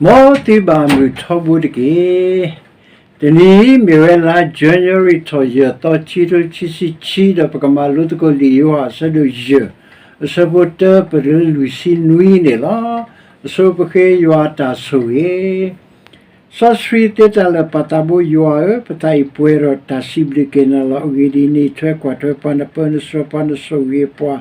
မ်သုဘၣ်မုာ်ထီဘိတက့ၢ်. တနံၤအံၤမ့ၢ်ဝဲလါ January ထီၣ်ယဲၢ်သီ ခံကထိခံဆံခံ ဒီးပကမၤလိသကိးလံာ်ယိၤဟၣ်အဆၢဒိၣ်ယဲၢ် အဆၢဖိတၢပၢၢ်လၢလွံၢ်ဆံနွံန့ၣ်လီၤ. အဆိပဃ့ယွၤအတၢ်ဆိၣ်ဂ့ၤ စီဆှံသ့တၢ်လၢာ်ပာ်သးဘိယွၤဧၢ, ပသးအံၤပှဲၤဒီးတၢ်စံးဘျုးက့ၤနၤလီၤ. အဂ့ၢ်ဒ်အံၤ, နအံးထွဲကွၢ်ထွဲပှၤ, နပၢနဆှၢပှၤ, နဆိၣ်ဂ့ၤပှၤ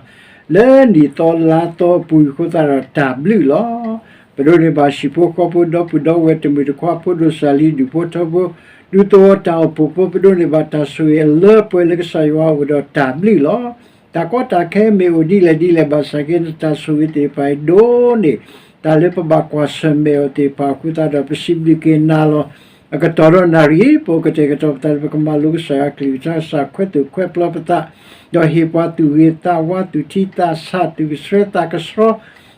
လၢနံၣ်သီလါသီအပူၤအဃိသတးဒီးတၢ်ဘျုးလီၤ. ပဒိးန့ၢ်ဘၣ်ဟံၣ်ဖိဃီဖိ, ဒီပုၢ်ဒီဝဲၢ်, တမုၢ်တခွါ, ဖိဒိၣ်စၢ်လံ, ဒူၣ်ဖိထၢဖိ, ဒူသဝီတၢ်အိၣ်ဖှိၣ်ဖိ, ပဒိးန့ၢ်ဘၣ်တၢ်ဆိၣ်ဂ့ၤအလၢပှဲၤလၢကစၢ်ယွၤအအိၣ်ဒီးတၢ်ဘျုးလီၤ. တၢ်ကီတၢ်ခဲမ့ၢ်အိၣ်ဒ်လဲၣ်ဒ်လဲၣ်ဘၣ်ဆၣ်က့ နတၢ်ဆိၣ်ဂ့ၤသ့ၣ်တဖၣ်အံၤဒိၣ်န့ၢ် တၢ်လၢပဘၣ်ကွၢ်ဆၢၣ်မဲာ်အီၤသ့ၣ်တဖၣ်အဃိသတးဒီး ပစံးဘျုးက့ၤနၤလီၤ. အကတီၢ်ဒီးနၣ်ရံၣ် ပအိၣ်ကတဲာ်ကတီၤပသးလၢပကမၤလိကစၢ်ယွၤအကလုၢ်ကထါ, ကစၢ်ခွဲးသူၣ်ခွဲးပျီပသး, ဒီးဟ့ၣ်ပှၤသူၣ်ဂ့ၤသးဝါ, သူၣ်ထံသးဆး, သူၣ်ကဆှဲသးကဆှီ,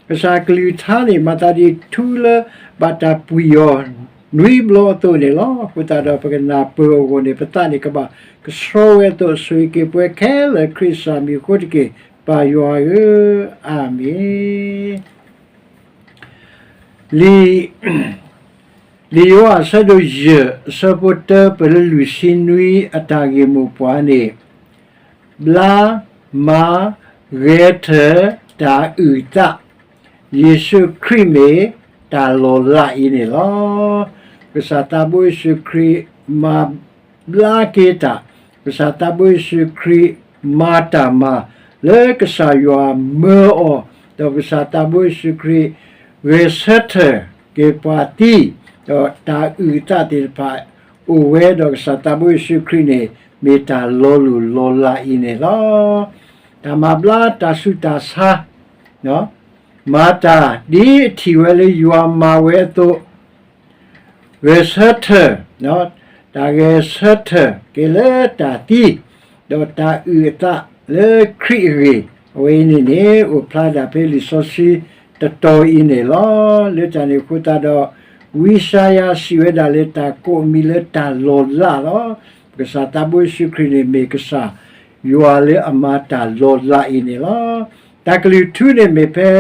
ကစၢ်အကလုၢ်ကထါန့ၣ် မၤသးဒ်ထူလၢဘၣ်တၢ်ပှံၢ်အီၤ နွံဘျီအသိးန့ၣ်လီၤ. အဃိသတးဒီးပကနၢ်ပၢၢ်အဂီၢ်န့ၣ် ပသးန့ၣ်ကဘၣ်ကဆှီဝဲအသိး ဆိၣ်ဂ့ၤက့ၤပှၤခဲလၢာ် ခရံာ်ကစၢ်မံၤအဃိတက့ၢ်. ပၢ်ယွၤဧၢ, အၤမ့ၣ်. လံာ် လံာ်ယိၤဟၣ်အဆၢဒိၣ်ယဲၢ် အဆၢဖိတၢပၢၢ်လၢလွံၢ်ဆံနွံ အတၢ်ဂ့ၢ်မိၢ်ပှၢ်န့ၣ် ဘျါ မၤ ဂဲၤထၢၣ် တၢ်အုၣ်အသး, ယ့ၣ်ၡူးခရံာ်မ့ၢ်တၢ်လီၤလးအံၤန့ၣ်လီၤ. ကစၢ်သးဘိယ့ၣ်ၡူးခရံာ်မၤဘျါက့ၤတၢ်, ကစၢ်သးဘိယ့ၣ်ၡူးခရံာ်မၤတၢ်မၤ လၢကစၢ်ယွၤမၢအီၤ, ဒီးကစၢ်သးဘိယ့ၣ်ၡူးခရံာ် ဂဲၤဆၢထၢၣ်က့ၤပှၤသံ, ဒီးတၢ်အုၣ်အသးသ့ၣ်တဖၣ် အိၣ်ဝဲဒီးကစၢ်သးဘိယ့ၣ်ၡူးခရံာ်န့ၣ် မ့ၢ်တၢ်လီၤလိၢ်လီၤလးအံၤန့ၣ်လီၤ. တၢ်မၤဘျါတၢ်ဆူးတၢ်ဆါ မၤတၢ်ဒ်အထံၣ်ဝဲလၢယွၤမၤဝဲအသိး ဂဲၤဆၢထၢၣ်, တၢ်ဂဲၤဆၢထၢၣ်က့ၤလၢတၢ်သံ, ဒီးတၢ်အုၣ်အသးလၢခရံာ်အဂ့ၢ်, အဝဲအံၤန့ၣ်န့ၣ် အိၣ်ဖျါဒၣ်ဖဲလံာ်စီဆှံတတီၤအံၤန့ၣ်လီၤ. လၢတၢ်န့ၣ်အဃိသတးဒီး ဝံယၡါယၤစံးဝဲဒၣ်လၢတၢ်ကိးအမံၤလၢတၢ်လီၤလးလီၤ. ကစၢ်သးဘိယ့ၣ်ၡူးခရံာ်န့ၣ်မ့ၢ်ကစၢ်ယွၤလၢအမၤတၢ်လီၤလးအံၤန့ၣ်လီၤ. တၢ်ကလုၢ်ထူန့ၣ်မ့ၢ်ဖဲ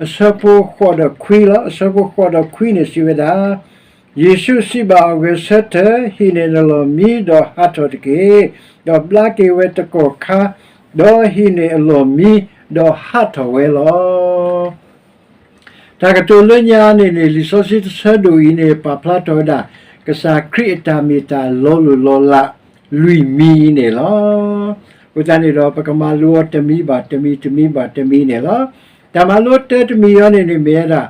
အဆၢဖိဃိးဒီးခွံလီၤ. အဆၢဖိဃိးဒီးခွံန့ၣ်စံးဝဲဒၣ်, ယ့ၣ်ၡူးစံးဘၣ်အီၤ, ဂဲၤဆၢထၢၣ်, ဟံးန့ၢ်နလီၢ်မံဒီးဟးထီၣ်တက့ၢ်. ဒီးဘျါက့ၤဝဲတကီၢ်ခါ, ဒီးဟံးန့ၢ်အလီၢ်မံ, ဒီးဟးထီၣ်ဝဲလီၤ. တၢ်ကတိၤလၢညါန့ၣ်န့ၣ် လံာ်စီဆှံတဆၢဒိၣ်အံၤန့ၣ် ပာ်ဖျါထီၣ်ဝဲဒၣ် ကစၢ်ခရံာ်အတၢ်မ့ၢ်တၢ်လီၤလိၢ်လီၤလးလွံၢ်မံၤအံၤန့ၣ်လီၤ. အဃိသတးန့ၣ်ဒီး ပကမၤလိအီၤတမံၤဘၣ်တမံၤ တမံၤဘၣ်တမံၤန့ၣ်လီၤ. တၢ်မၤလိတၢတမံၤအံၤန့ၣ်န့ၣ် မ့ၢ်ဝဲဒၣ်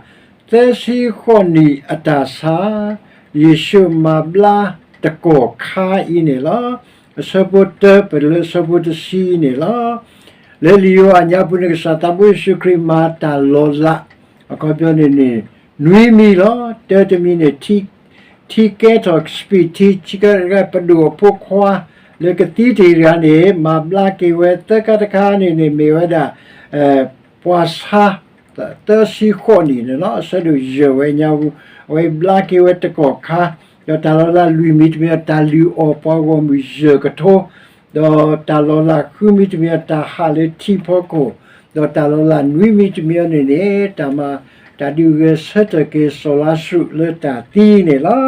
သၢဆံဃိးနံၣ်အတၢ်ဆါ ယ့ၣ်ၡူးမၤဘျါတကီၢ်ခါအံၤန့ၣ်လီၤ. အဆၢဖိတၢပၢၢ်လၢအဆၢဖိတဆံအံၤန့ၣ်လီၤ. လၢလံာ်ယိၤဟၣ်ညါပူၤန့ၣ် ကစၢ်သးဘိယ့ၣ်ၡူးခရံာ်မၤတၢ်လီၤလး အခီပညီန့ၣ်န့ၣ် နွံမံၤလီၤ. တၢတမံၤန့ၣ် ထံကဲထီၣ် စပံးထံ ဆံကဲထီၣ်ပဒိၣ်အဖိခွါ လၢကသံတ့ၢ်တဂၤန့ၣ် မၤဘျါက့ၤဝဲသၢခါတခါန့ၣ်န့ၣ် မ့ၢ်ဝဲဒၣ် ပှၤဆါ သၢဆံဃိးနံၣ်န့ၣ်လီၤ. အဆၢဒိၣ်ယဲၢ်ဝဲညါပူၤ အဝဲဘျါက့ၤဝဲတကီၢ်ခါ, ဒီးတၢ်လီၤလးလွံၢ်မံၤတမံၤ တၢ်လုၢ်အီၣ်ပှၤဂီၢ်မုၢ်ယဲၢ်ကထိ ဒီးတၢ်လီၤလးဃုမံၤတမံၤ တၢ်ဟးလၢထံဖီခိၣ်, ဒီးတၢ်လီၤလးနွံမံၤတမံၤအံၤန့ၣ်န့ၣ် တၢ်မၤ တၢ်ဒုးဂဲၤဆၢထၢၣ်က့ၤစီၤလါစရူးလၢတၢ်သံန့ၣ်လီၤ.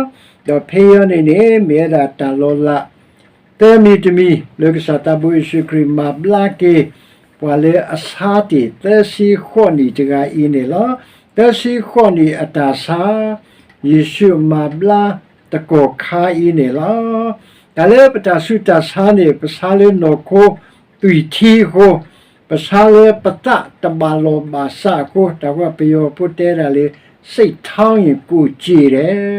ဒီးဖဲအံၤန့ၣ်န့ၣ် မ့ၢ်ဝဲဒၣ်တၢ်လီၤလး သၢမံၤတမံၤ လၢကစၢ်သးဘိယ့ၣ်ၡူးခရံာ်မၤဘျါက့ၤ ပှၤလၢအဆါတ့ၢ်သၢဆံဃိးနံၣ်တဂၤအံၤန့ၣ်လီၤ. သၢဆံဃိးနံၣ်အတၢ်ဆါ ယ့ၣ်ၡူးမၤဘျါတကီၢ်ခါအံၤန့ၣ်လီၤ. တၢ်လၢပတၢ်ဆူးတၢ်ဆါန့ၣ် ပဆါလၢနီၢ်ခိသွံၣ်ထံအဃိ, ပဆါလၢပသးတဘၣ်လီၢ်ဘၣ်စးအဃိ, တၢ်ကီပယီၤဖိတဲဒၣ်လၢ စိတ်ထောင်းရင်ကိုယ်ကြေတယ်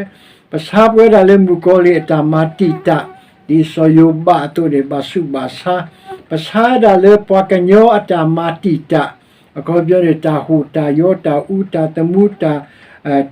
ပဆါပဝဲဒၣ်လၢမုၣ်ကီၤလံၢ်အတၢ်မၤတံာ်တာ်, ဒ်စီၤယိၤဘးအသိးန့ၣ် ဘၣ်ဆူးဘၣ်ဆါ, ပဆါဒၣ်လၢပှၤကညီအတၢ်မၤတံာ်တာ်, အခီပညီန့ၣ် တၢ်ဟူးတၢ်ယီၤ တၢ်အူတၢ်သမူ တၢ်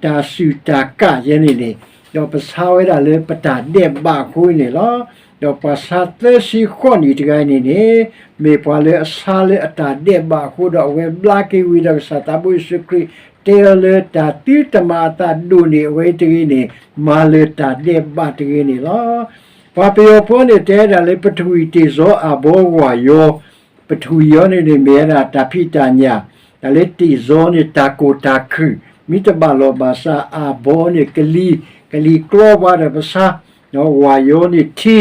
တၢ်စုၣ်တၢ်ကးယဲန့ၣ်န့ၣ်, ဒီးပဆါဝဲဒၣ်လၢပတၢ်ဒဲးဘးအဃိန့ၣ်လီၤ. ဒီးပှၤဆါသၢဆံဃိးနံၣ်တဂၤအံၤန့ၣ်န့ၣ် မ့ၢ်ပှၤလၢအဆါလၢအတၢ်ဒဲးဘးအဃိဒီး အဝဲဘျါက့ၤဝံၤဒီး ကစၢ်သးဘိယ့ၣ်ၡူးခရံာ် တဲအီၤလၢတၢ်သုတမၤအသးဒိၣ်န့ၢ်အဝဲတဂ့ၤန့ၣ် မၤလၢတၢ်ဒဲးဘးတဂ့ၤန့ၣ်လီၤ. ပှၤပယီၤဖိန့ၣ် တဲဒၣ်လၢ ပထဝီတည်ဆောအဘိဝၢယီၤ, ပထဝီယီၤန့ၣ်န့ၣ် မ့ၢ်ဝဲဒၣ်တၢ်ဖံးတၢ်ညၣ်, တၢ်လၢတည်ဆောန့ၣ် တၢ်ကိၢ်တၢ်ခုၣ်, မ့ၢ်တဘၣ်လီၢ်ဘၣ်စး အဘီန့ၣ် ကလံၤ, ကလံၤကျီပှၤဒီးပဆါ, ဝၢ်ယီၤန့ၣ်ထံ,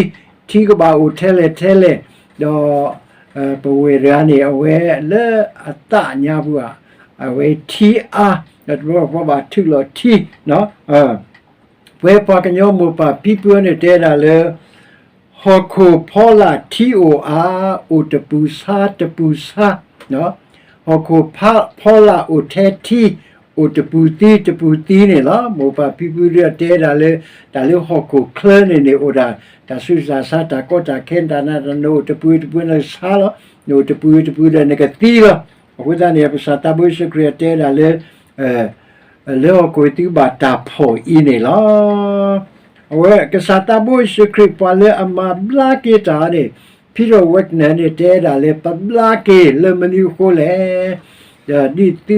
ထံကဘၣ်အိၣ်ထဲလဲၣ်ထဲလဲၣ်, ဒီး ပဝဲၢ်တဂၤန့ၣ် အဝဲလၢအသးညါပူၤဧါ, အဝဲထံအါ, ဒီးတဘျီဘၣ်ထုးလီၤထံ, ပဝဲပှၤကညီမိၢ်ပၢ်ဖံဖုန့ၣ်တဲဒၣ်လၢ ဟီၣ်ခိၣ်ဖီလာ်ထံအိၣ်အါ, အိၣ်တပူၤဆါတပူၤဆါ, ဟီၣ်ခိၣ်ဖီလာ်အိၣ်ထဲထံ, အိၣ်တပူၤသံတပူၤသံန့ၣ်လီၤ. မိၢ်ပၢ်ဖံဖုဒုးတဲဒၣ်လၢ တၢ်လၢဟီၣ်ခိၣ်ချၢန့ၣ်န့ၣ် အိၣ်ဒၣ် တၢ်ဆူးတၢ်ဆါ တၢ်ကီတၢ်ခဲ တၢ်နးတၢ်နအိၣ်တပူၤတပူၤန့ၣ်ဆါလီၤ, နအိၣ်တပူၤတပူၤဒီးနကသံလီၤ. အဃိသတးန့ၣ် ကစၢ်သးဘိယ့ၣ်ၡူးခရံာ်တဲဒၣ်လၢ လၢဟီၣ်ခိၣ်သုဘၣ်တၢ်ဖီၣ်အံၤန့ၣ်လီၤ. အဝဲကစၢ်သးဘိယ့ၣ်ၡူးခရံာ် ပှၤလၢအမၤဘျါက့ၤတၢ်န့ၣ် Peter Wagner န့ၣ် တဲဒၣ်လၢ ပဘျါက့ၤလၢမနုၤအဃိလဲၣ်. ဒ်သု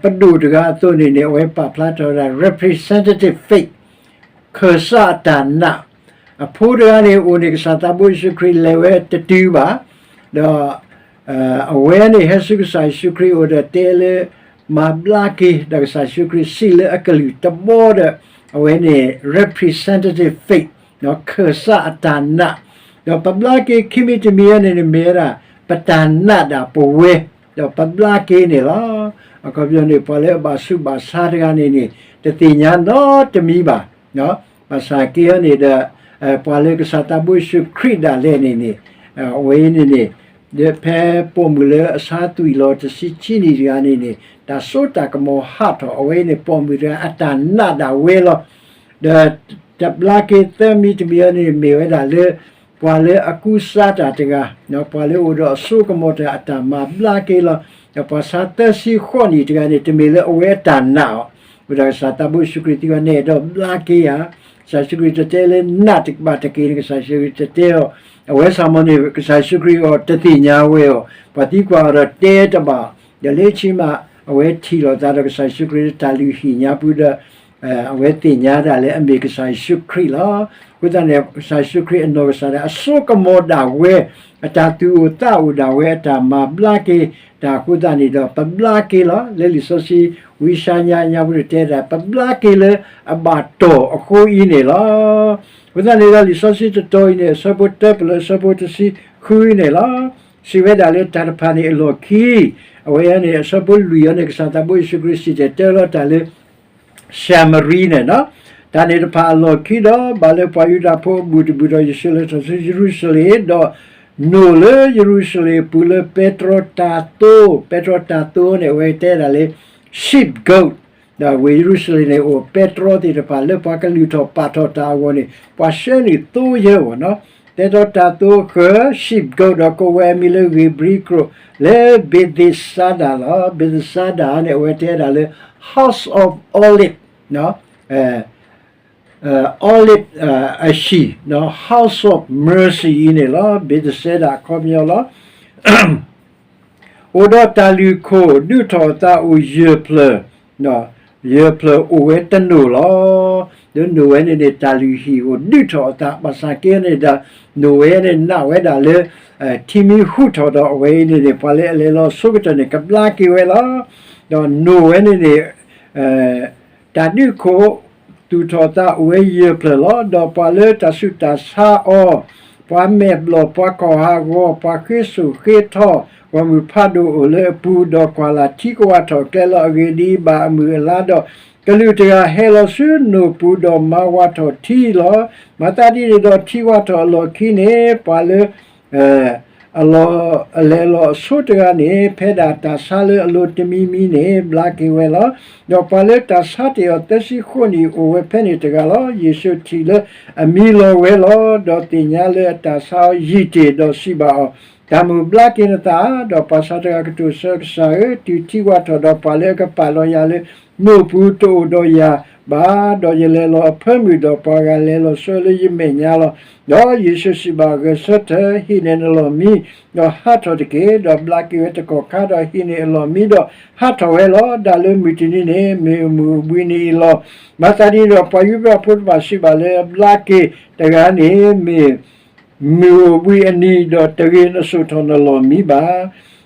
ပဒိၣ်တဂၤအသိးန့ၣ်န့ၣ် အဝဲပာ်ဖျါထီၣ်ဝဲဒၣ် representative faith ခၢၣ်စးအတၢ်နာ်, အဖိတဂၤန့ၣ်အိၣ်န့ၣ် ကစၢ်သးဘိယ့ၣ်ၡူးခရံာ်လဲၤဝဲတတုၤဘၣ်, ဒီး အဝဲန့ၣ်ဟဲဆူကစၢ်ယ့ၣ်ၡူးခရံာ်အအိၣ်ဒီးတဲလၢ မၤဘျါက့ၤ ဒီးကစၢ်ယ့ၣ်ၡူးခရံာ်စံးလၢအကလုၢ်တဘီဒီး အဝဲန့ၣ် representative faith ခၢၣ်စးအတၢ်နာ်, ဒီးပဘျါက့ၤခံမံၤတမံၤအံၤန့ၣ်န့ၣ် မ့ၢ်ဝဲဒၣ် ပတၢ်နာ်ဒၣ်ပဝဲ, ဒီးပဘျါက့ၤန့ၣ်လီၤ. အခီပညီန့ၣ် ပှၤလၢအဘၣ်ဆူးဘၣ်ဆါတဂၤန့ၣ်န့ၣ် တသ့ၣ်ညါနီတမံၤဘၣ်. ဘၣ်ဆၣ်က့ၤအံၤန့ၣ်ဒီး ပှၤလၢကစၢ်သးဘိယ့ၣ်ၡူးခရံာ်ဒၣ်လဲာ်န့ၣ်န့ၣ် အဝဲအံၤန့ၣ်န့ၣ် ဖဲပိာ်မုၣ်လၢအဆါသွံၣ်လီၤတဆံခံနံၣ်တဂၤန့ၣ်န့ၣ် တၢ်စိတၢ်ကမီၤဟးထီၣ် အဝဲအံၤန့ၣ် ပိာ်မုၣ်တဂၤအတၢ်နာ်ဒၣ်ဝဲလီၤ. ဒီးတဘျါက့ၤသၢမံၤတမံၤအံၤန့ၣ် မ့ၢ်ဝဲဒၣ်လၢ ပှၤလၢအကူစါတၢ်တဂၤ, ပှၤလၢအိၣ်ဒီးအစိကမီၤတဂၤအတၢ်မၤဘျါက့ၤလီၤ. ဒီးပှၤဆါသၢဆံဃိးနံၣ်တဂၤန့ၣ် တမ့ၢ်လၢအဝဲအတၢ်နာ်အီၤ, ဝဲဒၣ်ကစၢ်သးဘိယ့ၣ်ၡူးခရံာ်သံကွၢ် နအဲၣ်ဒိးဘျါက့ၤဧါ. ကစၢ်ယ့ၣ်ၡူးခရံာ်တတဲလၢနနာ်ဘၣ်တက့ၢ်န့ၣ် ကစၢ်ယ့ၣ်ၡူးခရံာ်တတဲအီၤ, အဝဲစ့ၢ်မ့ၢ်န့ၣ် ကစၢ်ယ့ၣ်ၡူးခရံာ်အီၤတသ့ၣ်ညါဝဲအီၤ, ပှၤသံကွၢ်အီၤဒီးတဲတဘၣ်, ဒီးလၢခံမး အဝဲထံၣ်လိာ်သးဒီးကစၢ်ယ့ၣ်ၡူးခရံာ်လၢတၢ်လုၢ်ဟံၣ်ညါပူၤဒီး အဝဲသ့ၣ်ညါဒၣ်လၢအမ့ၢ်ကစၢ်ယ့ၣ်ၡူးခရံာ်လီၤ. အဃိသတးန့ၣ် ကစၢ်ယ့ၣ်ၡူးခရံာ်အနီၢ်ကစၢ်ဒၣ် အစိကမီၤဒၣ်ဝဲ, အတၢ်သူၣ်အိၣ်သးအိၣ်ဒၣ်ဝဲ အတၢ်မၤဘျါက့ၤတၢ်အဃိသတးန့ၣ်ဒီး ပဘျါက့ၤလီၤ. လၢလံာ်စီဆှံ ဝံယၡါယၤညါပူၤန့ၣ်တဲဒၣ် ပဘျါက့ၤလၢအဘၣ်တီၢ်အဃိအံၤန့ၣ်လီၤ. အဃိသတးန့ၣ်ဒီး လံာ်စီဆှံတတီၤအံၤန့ၣ် အဆၢဖိတၢပလၢအဆၢဖိတဆံဃုအံၤန့ၣ်လီၤ. စံးဝဲဒၣ်လၢတၢ်တဖၣ်န့ၣ်အလီၢ်ခံ, အဝဲန့ၣ် အဆၢဖိလွံၢ်အံၤန့ၣ် ကစၢ်သးဘိယ့ၣ်ၡူးခရံာ်စံၣ်တဲၤတဲလီၤတၢ်လၢ �ၡၤမရံန့ၣ်လီၤ. တၢ်န့ၣ်တဖၣ်အလီၢ်ခံဒီး ဘၣ်လၢပှၤယူဒၤဖိအဘူၣ်တဘူၣ်ဒီး ယ့ၣ်ၡူးလဲၤထီၣ်ဆူယရူၤၡလ့ၣ် ဒီးနိၣ်လၢယရူၤၡလ့ၣ်အပူၤလၢပဲတြီတၤသိ, ပဲတြီတၤသိန့ၣ် အဝဲတဲဒၣ်လၢ sheep goat, ဒီးဝ့ၢ်ယရူၤၡလ့ၣ်န့ၣ် အိၣ်ပဲတြီသ့ၣ်တဖၣ်လၢပှၤကလုၢ်ထီၣ်ပာ်ထီၣ်တၢ်အဂီၢ်န့ၣ် ပှၤဆှၢန့ၢ်သိယၢဂီၢ်နီၤ, ပဲတြီတၤသိဃၢၤ sheep goat ဒီးကိးဝဲအမံၤလၢဂ့ၢ်ဘြံၤကျိာ် လၢဘ့းသ့းစါဒၤလီၤ. ဘ့းသ့းစါဒၤန့ၣ် အဝဲတဲဒၣ်လၢ House of Olive, Olive အဟံၣ်, House of Mercy အံၤန့ၣ်လီၤ. ဘ့းသ့းစါဒၤအခီပညီလီၤ. အိၣ်ဒီးတၢ်လုၢ်ခိၣ်ဒုးထီၣ်အသးအိၣ်ယဲၢ်ဖျၢၣ်, ယဲၢ်ဖျၢၣ်အိၣ်ဝဲတနိၣ်လီၤ. ဒီးနိၣ်ဝဲန့ၣ်န့ၣ် တၢ်လုၢ်ဟံၣ်အိၣ်ဒုးထီၣ်အသး ဘၣ်ဆၣ်က့န့ၣ်ဒီး နိၣ်ဝဲန့ၣ်နာ်ဝဲဒၣ်လၢ ထံမံဟူးထီၣ်ဒီး အဝဲအံၤန့ၣ်န့ၣ် ပှၤလၢအလဲၤလီၤဆိကတၢၢ်န့ၣ် ကဘျါက့ၤဝဲလီၤ. ဒီးနိၣ်ဝဲန့ၣ်န့ၣ် တၢ်ဒုးခိၣ်သူၣ်ထီၣ်သးအိၣ်ဝဲယဲၢ်ဖျၢၣ်လီၤ. ဒီးပှၤလၢတၢ်ဆူးတၢ်ဆါအီၤ, ပှၤမဲာ်ဘျီၣ်, ပှၤခီၣ်ဟးဂီၤ, ပှၤဃ့စိာ်ဃ့ထီ, ပှၤမုၢ်ဖးဒိၣ်အိၣ်လၢအပူၤ, ဒီးကွၢ်လၢ်ထံကဝၢ်ထီၣ်ကျဲလီၤ. အဂ့ၢ်ဒ်အံၤ, ဘၣ်အမုၢ်အလါဒီး ကလုာ်တဂၤဟဲလီၤဆူနိၣ်ပူၤဒီးမၤဝးထီၣ်ထံလီၤ. မၤသးဒ်န့ၣ်ဒီး ထံဝးထီၣ်အလီၢ်ခံန့ၣ် ပှၤလၢ အလဲၤလီၤအဆိတဂၤန့ၣ် ဖဲဒၣ်တၢ်ဆါလၢအလိၤတမံၤမံၤန့ၣ် ဘျါက့ၤဝဲလီၤ. ဒီးပှၤလၢတၢ်ဆါတ့ၢ်အီၤသၢဆံဃိးနံၣ်အိၣ်ဝဲဖဲန့ၣ်တဂၤလီၤ. ယ့ၣ်ၡူးထံၣ်လၢအမံလီၤဝဲလီၤ. ဒီးသ့ၣ်ညါလၢအတၢ်ဆါအီၤယံာ်တ့ၢ်ဒီးစံးဘၣ်အီၤ, တၢ်မုၢ်ဘျါက့ၤနသးဧါ. ဒီးပှၤဆါတဂၤကတိၤဆၢကစၢ်ဧၢ, တုၤထံဝးထီၣ်ဒီး ပှၤလၢအကပာ်လီၤယၤလၢနိၣ်ပူၤတအိၣ်ဒီးယၤဘၣ်. ဒီးယလဲၤလီၤအဖၢမုၢ်, ဒီးပှၤဂၤလဲၤလီၤဆှၢလၢယမဲာ်ညါလီၤ. ဒီးယ့ၣ်ၡူးစံးဘၣ်အီၤ, ဂဲၤဆၢထၢၣ်, ဟံးန့ၢ်နလီၢ်မံ ဒီးဟးထီၣ်တက့ၢ်. ဒီးဘျါက့ၤဝဲတကီၢ်ခါ, ဒီးဟံးန့ၢ်အလီၢ်မံ, ဒီးဟးထီၣ်ဝဲလီၤ. ဒၣ်လၢမုၢ်တနံၤန့ၣ် မ့ၢ်မုၢ်အိၣ်ဘှံးနံၤအံၤလီၤ. မၤသးဒ်န့ၣ်ဒီး ပှၤယူဒၤဖိတဖၣ်စံးဘၣ်လၢ ဘျါက့ၤတဂၤန့ၣ် မ့ၢ်မုၢ်အိၣ်ဘှံးအနံၤ, ဒီးတဂ့ၤနစိာ်ထီၣ်နလီၢ်မံဘၣ်.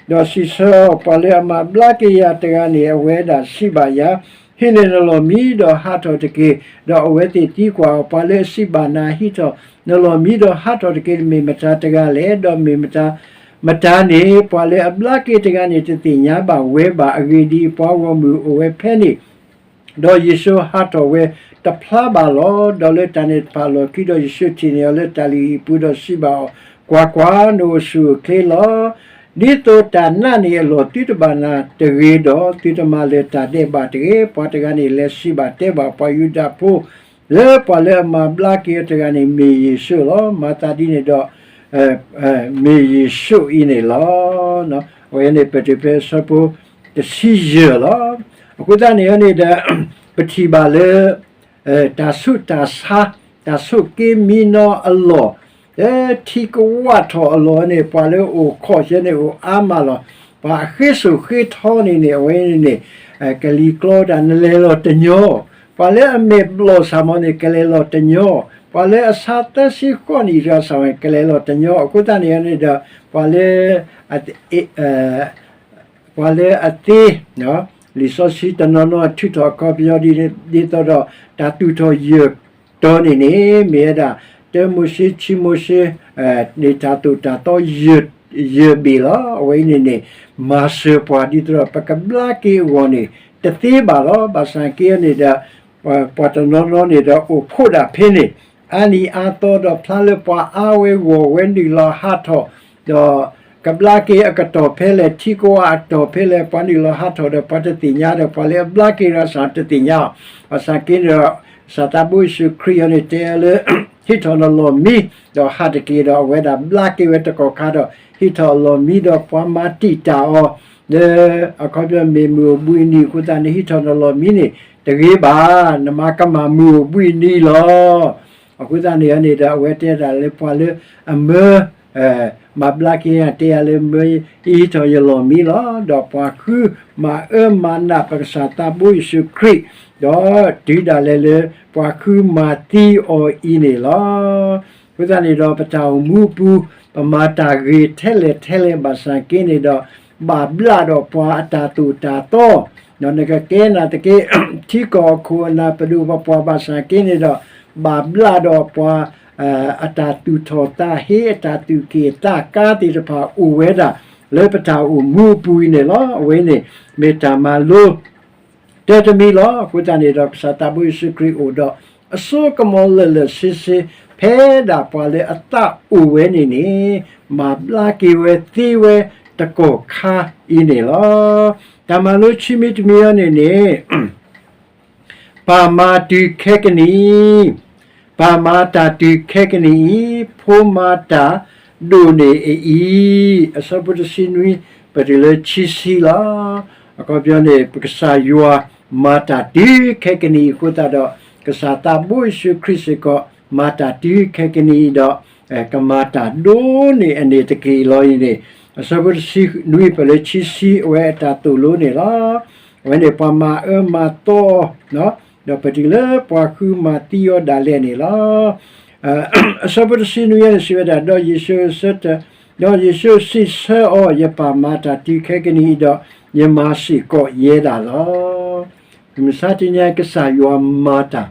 ဒီးစံးဆၢအီၤ, ပှၤလၢအမၤဘျါက့ၤယၤတဂၤန့ၣ် အဝဲဒၣ်စံးဘၣ်ယၤ ဟံးန့ၢ်နလီၢ်မံဒီးဟးထီၣ်တက့ၢ်. ဒီးအဝဲသ့ၣ်သံကွၢ်အီၤ, ပှၤလၢအစံးဘၣ်နၤ, ဟံးထီၣ်နလီၢ်မံဒီးဟးထီၣ်တက့ၢ် မ့ၢ်မတၤတဂၤလဲၣ်. ဒီးမ့ၢ်မတၤ, မတၤန့ၣ် ပှၤလၢအဘျါက့ၤတဂၤန့ၣ် တသ့ၣ်ညါဘၣ်ဝဲဘၣ်. အဂ့ၢ်ဒ်အံၤ, ပှၤဂီၢ်မုၢ်အိၣ်ဝဲဖဲန့ၣ် ဒီးယ့ၣ်ၡူးဟးထီၣ်ဝဲတဖျါဘၣ်လီၤ. ဒီးလၢတၢ်န့ၣ်တဖၣ်အလီၢ်ခံဒီး ယ့ၣ်ၡူးထံၣ်န့ၢ်အီၤလၢတၢ်လုၢ်ဟံၣ်ပူၤဒီးစံးဘၣ်အီၤ, ကွၢ်ကွၢ်, နအိၣ်ဆူၣ်အိၣ်ချ့လီၤ. ဒ်သိးတၢ်နာ်န့ၢ်အလီၢ်သုတဘၣ်နၤတဂ့ၤဒီး သုတမၤလၢၤတၢ်ဒဲးဘးတဂ့ၤ. ပှၤတဂၤန့ၣ် လဲၤစံးဘၣ်တဲဘၣ်ပှၤယူဒၤဖိ လၢပှၤလၢအမၤဘျါက့ၤအီၤတဂၤန့ၣ် မ့ၢ်ယ့ၣ်ၡူးလီၤ. မၤသးဒ်န့ၣ်ဒီး မ့ၢ်ယ့ၣ်ၡူးအံၤန့ၣ်လီၤ. အဝဲန့ၣ်ပတုၤဖဲအဆၢဖိတဆံယဲၢ်လီၤ. အဃိသတးန့ၣ်န့ၣ်ဒီး ပထံၣ်ဘၣ်လၢ တၢ်ဆူးတၢ်ဆါ, တၢ်ဆိးက့မံနီၤအလီၢ်, လၢထံကဝၢ်ထီၣ်အလီၢ်န့ၣ် ပှၤလၢအိၣ်ခိးဆၢန့ၣ်အိၣ်အါမးလီၤ. ပှၤအဃ့စိာ်ဃ့ထီန့ၣ်န့ၣ် အဝဲန့ၣ်န့ၣ် ကလံၤကျီတၢ် နလဲၤလီၤတညီ, ပှၤလၢအမဲာ်ဘျီၣ်ဆၣ်မီၤန့ၣ် ကလဲၤလီၤတညီ, ပှၤလၢအဆါသၢဆံဃိးနံၣ်တဂၤဆၣ်မီၤန့ၣ် ကလဲၤလီၤတညီ. အဃိသတးန့ၣ်န့ၣ်ဒီး ပှၤလၢ ပှၤလၢအသ့, လံာ်စီဆှံတနီၤနီၤထုးထီၣ်အခီပညီဒ်သိးဒီး တၢ်သူၣ်ထီၣ်ယၢၢ်တီၤန့ၣ်န့ၣ် မ့ၢ်ဝဲဒၣ် တၢမိၤၡ့ ခံမိၤၡ့ န့ၣ်တၢ်သိၣ်တၢ်သီ ယၢၢ်ဘ့ၣ်လီၤ. အဝဲအံၤန့ၣ်န့ၣ် မၤစၢၤပှၤဒ်သိးဒီး ပကဘျါက့ၤအဂီၢ်န့ၣ် တသ့ဘၣ်လီၤ. ဘၣ်ဆၣ်က့န့ၣ်ဒီး ပှၤတနီၤနီၤန့ၣ်ဒီး အိၣ်ဖှိၣ်ဒၣ်ဖဲန့ၣ် အါနံၤအါသီဒီး ဖျါလၢပှၤအါဝဲဂီၢ်ဝဲ နုာ်လီၤဟးထီၣ် ဒီးကဘျါက့ၤအကတီၢ်ဖဲလဲၣ်, ထံကဝၢ်အတီၢ်ဖဲလဲၣ်, ပှၤနုာ်လီၤဟးထီၣ်ဒီး ပှၤတသ့ၣ်ညါဒီး ပှၤလၢအဘျါက့ၤတဂၤစ့ၢ်တသ့ၣ်ညါအီၤ. ဘၣ်ဆၣ်က့န့ၣ်ဒီး ကစၢ်သးဘိယ့ၣ်ၡူးခရံာ်အံၤန့ၣ် တဲလၢ ဟံးထီၣ်နလီၢ်မံ ဒီးဟးတက့ၢ်ဒီး အဝဲဒၣ်ဘျါက့ၤဝဲတကီၢ်ခါဒီး ဟံးထီၣ်အလီၢ်မံဒီး ပှၤမၤတံာ်တာ်အီၤ လၢအခီပညီမ့ၢ်မုၢ်အိၣ်ဘှံးနံၤအဃိသတးန့ၣ် ဟံးထီၣ်နလီၢ်မံန့ၣ် တဂ့ၤဘၣ်, နမၤကမၣ်မုၢ်အိၣ်ဘှံးနံၤလီၤ. အဃိသတးန့ၣ်န့ၣ်ဒီး အဝဲတဲဒၣ်လၢပှၤလၢအမၢ မၤဘျါက့ၤ တဲယၤလၢမၢ ယဟံးထီၣ်ယလီၢ်မံလီၤ. ဒီးပှၤဃုမၤအၢမၤနးပကစၢ်သးဘိယ့ၣ်ၡူးခရံာ်, ဒီးတုၤဒၣ်လဲာ်လၢပှၤဃုမၤသံအီၤအံၤန့ၣ်လီၤ. အဃိသတးန့ၣ်ဒီး ပတၢ်အိၣ်မူအပူၤ ပမၤတၢ်ဂ့ၤထဲလဲၣ်ထဲလဲၣ်ဘၣ်ဆၣ်က့န့ၣ်ဒီး ဘၣ်ဘျးဒီးပှၤအတၢ်သိၣ်တၢ်သီ, ဒီးနကကဲနာ်သက့ ထံကီၢ်အခိၣ်အနၢ်ပဒိၣ်ပပှၢ်ဘၣ်ဆၣ်က့န့ၣ်ဒီး ဘၣ်ဘျးဒီးပှၤ အတၢ်သူၣ်ထီၣ်သးဟ့ အတၢ်သူၣ်က့ၣ်သးကါသ့ၣ်တဖၣ်အိၣ်ဝဲဒၣ် လၢပတၢ်အိၣ်မူအပူၤအံၤန့ၣ်လီၤ. အဝဲန့ၣ် မ့ၢ်တၢ်မၤလိ တဲတမံၤလီၤ. အဃိသတးန့ၣ်ဒီး ကစၢ်သးဘိယ့ၣ်ၡူးခရံာ်အိၣ်ဒီး အစိကမီၤလၢာ်လၢာ်ဆ့ဆ့ ဖဲဒၣ်ပှၤလၢအသးအိၣ်ဝဲန့ၣ်န့ၣ် မၤဘျါက့ၤဝဲသ့ဝဲတကီၢ်ခါအံၤန့ၣ်လီၤ. တၢ်မၤလိခံမံၤတမံၤအံၤန့ၣ်န့ၣ် ပၢ်မၤတုၤခဲကနံၣ်အံၤ, ပၢ်မၤတၢ်တုၤခဲကနံၣ်အံၤ, ဖိမၤတၢ်ဒိၣ်န့ၢ်အအံၤ, အဆၢဖိတဆံနွံ ပတုၤလၢခံဆံလီၤ. အခီပညီန့ၣ် ပကစၢ်ယွၤမၤတၢ်တုၤခဲကနံၣ်အံၤအဃိသတးဒီး ကစၢ်သးဘိယ့ၣ်ၡူးခရံာ်စ့ၢ်ကီး မၤတၢ်တုၤခဲကနံၣ်အံၤဒီး ကမၤတၢ်ဒိၣ်န့ၢ်အန့ၣ်တက့ၢ်လီၤအံၤန့ၣ် အဆၢဖိတဆံနွံ ပတုၤလၢခံဆံ အဝဲအတၢ်သိၣ်လိန့ၣ်လီၤ. အဝဲန့ၣ် ပှၤမၤအၢမၤသီအီၤ ဒီးပတုၤလၢပှၤဃုမၤသံအီၤဒၣ်လဲာ်န့ၣ်လီၤ. အဆၢဖိတဆံနွံန့ၣ် စံးဝဲဒၣ်, ဒီးယ့ၣ်ၡူးစံးဆၢ, ဒီးယ့ၣ်ၡူးစံးဆၢအီၤ, ယပၢ်မၤတၢ်တုၤခဲကနံၣ်အံၤဒီး ယမၤစ့ၢ်ကီးယဲဒၣ်လီၤ. မုၢ်မဆါတနံၤအံၤ ကစၢ်ယွၤမၤတၢ်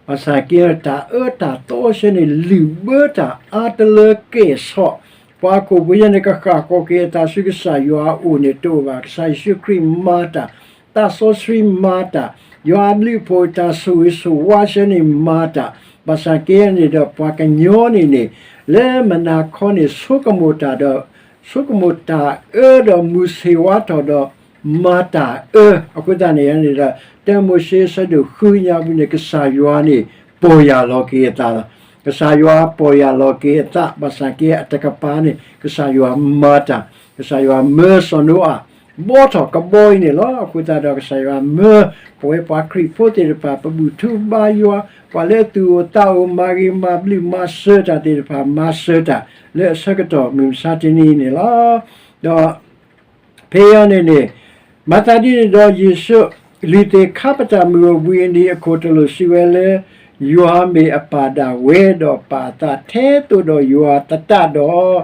ဘၣ်ဆၣ်က့ တၢ်အၢတၢ်သီဆၢန့ၣ် လုၢ်ဘၢတၢ်အါတလၢကဲၣ်ဆိး, ပှၤဟီၣ်ခိၣ်ဖိယဲန့ၣ် ကဃၣ်ဃီၤက့ၤအသးဆူကစၢ်ယွၤအအိၣ်န့ၣ်တအိၣ်ဘၣ်. ကစၢ်ယ့ၣ်ၡူးခရံာ်မၤတၢ်, သးစီဆှံမၤတၢ်, ယွၤအဘျုးအဖှိၣ်တၢ်ဆိၣ်ဂ့ၤဆိၣ်ဝါဆၢန့ၣ်မၤတၢ်, ဘၣ်ဆၣ်က့န့ၣ်ဒီး ပှၤကညီန့ၣ်န့ၣ် လၢမုၢ်နၤခီန့ၣ် ဆိကမိၣ်တၢ်ဒီး ဆိကမိၣ်တၢ်အၢဒီးမုၢ်ဆ့ၣ်ဝါထီၣ်ဒီး မၤတၢ်အၢ, အဃိသတးန့ၣ်န့ၣ်ဒီး တၢမိၤၡ့အဆၢဒိၣ်ဃုညါပူၤန့ၣ် ကစၢ်ယွၤန့ၣ် ပီၢ်ယၢ်လီၤက့ၤအသးလီၤ. ကစၢ်ယွၤပီၢ်ယၢ်လီၤက့ၤအသး ဘၣ်ဆၣ်က့အတကပၤန့ၣ် ကစၢ်ယွၤမၤတၢ်, ကစၢ်ယွၤမၢစီၤနိအၤ ဘီထီၣ်ကဘီအံၤန့ၣ်လီၤ. အဃိသတးဒီး ကစၢ်ယွၤမၢ ပဝဲပှၤခရံာ်ဖိသ့ၣ်တဖၣ် ပဘူၣ်ထူဘါယွၤ ပှၤလၢအသူၣ်အိၣ်သးအိၣ် မၤဂ့ၤမၤဘျုးမၤစၢၤတၢ်သ့ၣ်တဖၣ် မၤစၢၤတၢ်လၢအဆၢကတီၢ်မုၢ်မဆါတနံၤအံၤန့ၣ်လီၤ. ဒီး ဖဲအံၤန့ၣ်န့ၣ် မၤသးဒ်န့ၣ်ဒီး ယ့ၣ်ၡူး လုၢ်သ့ၣ်ခါပတာ်မုၢ်အိၣ်ဘှံးအနံၤ အခိၣ်တလိာ်စံးဝဲလၢ ယွၤမ့ၢ်အပၢ်ဒၣ်ဝဲ ဒီးပာ်အသးထဲသိးဒီးယွၤသတးဒီး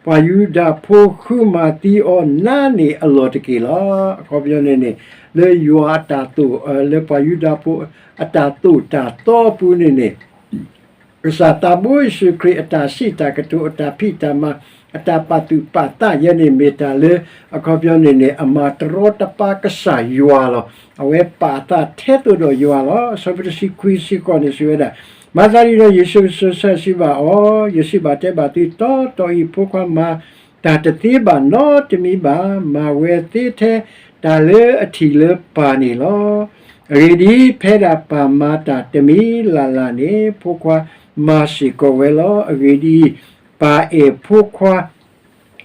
ပှၤယူဒၤဖိဃုမၤသံအီၤနါန့ၣ်အလီၢ်တက့ၢ်လီၤ. အခီပညီန့ၣ်န့ၣ် လၢယွၤအတၢ်သိၣ် လၢပှၤယူဒၤဖိအတၢ်သိၣ်တၢ်သီအပူၤန့ၣ်န့ၣ် ကစၢ်သးဘိယ့ၣ်ၡူးခရံာ်အတၢ်စံးတၢ်ကတိၤ အတၢ်ဖံးတၢ်မၤ အတၢ်ပာ်သူၣ်ပာ်သးယဲန့ၣ် မ့ၢ်တၢ်လၢ အခီပညီန့ၣ်န့ၣ် အမၤတရီတပါကစၢ်ယွၤလီၤ. အဝဲပာ်အသးထဲသိးဒီးယွၤလီၤ. အဆၢဖိတဆံခွံဆံဃိးန့ၣ်စံးဝဲဒၣ်, မၤသးဒ်န့ၣ်ဒီး ယ့ၣ်ၡူးကတိၤဆၢစံးဘၣ်အီၤ, ယစံးဘၣ်တဲဘၣ်သုတီတီအံၤ ဖိခွါမၤတၢ်တသ့ဘၣ်နီတမံၤဘၣ်, မၤဝဲသ့ထဲတၢ်လၢအထံၣ်လၢပၢ်န့ၣ်လီၤ. အဂ့ၢ်ဒ်အံၤ, ဖဲဒၣ်ပၢ်မၤတၢ်တမံၤလၢ်လၢ်န့ၣ် ဖိခွါမၤစ့ၢ်ကီးဝဲလီၤ. အဂ့ၢ်ဒ်အံၤ, ပၢ်အဲၣ်ဖိခွါ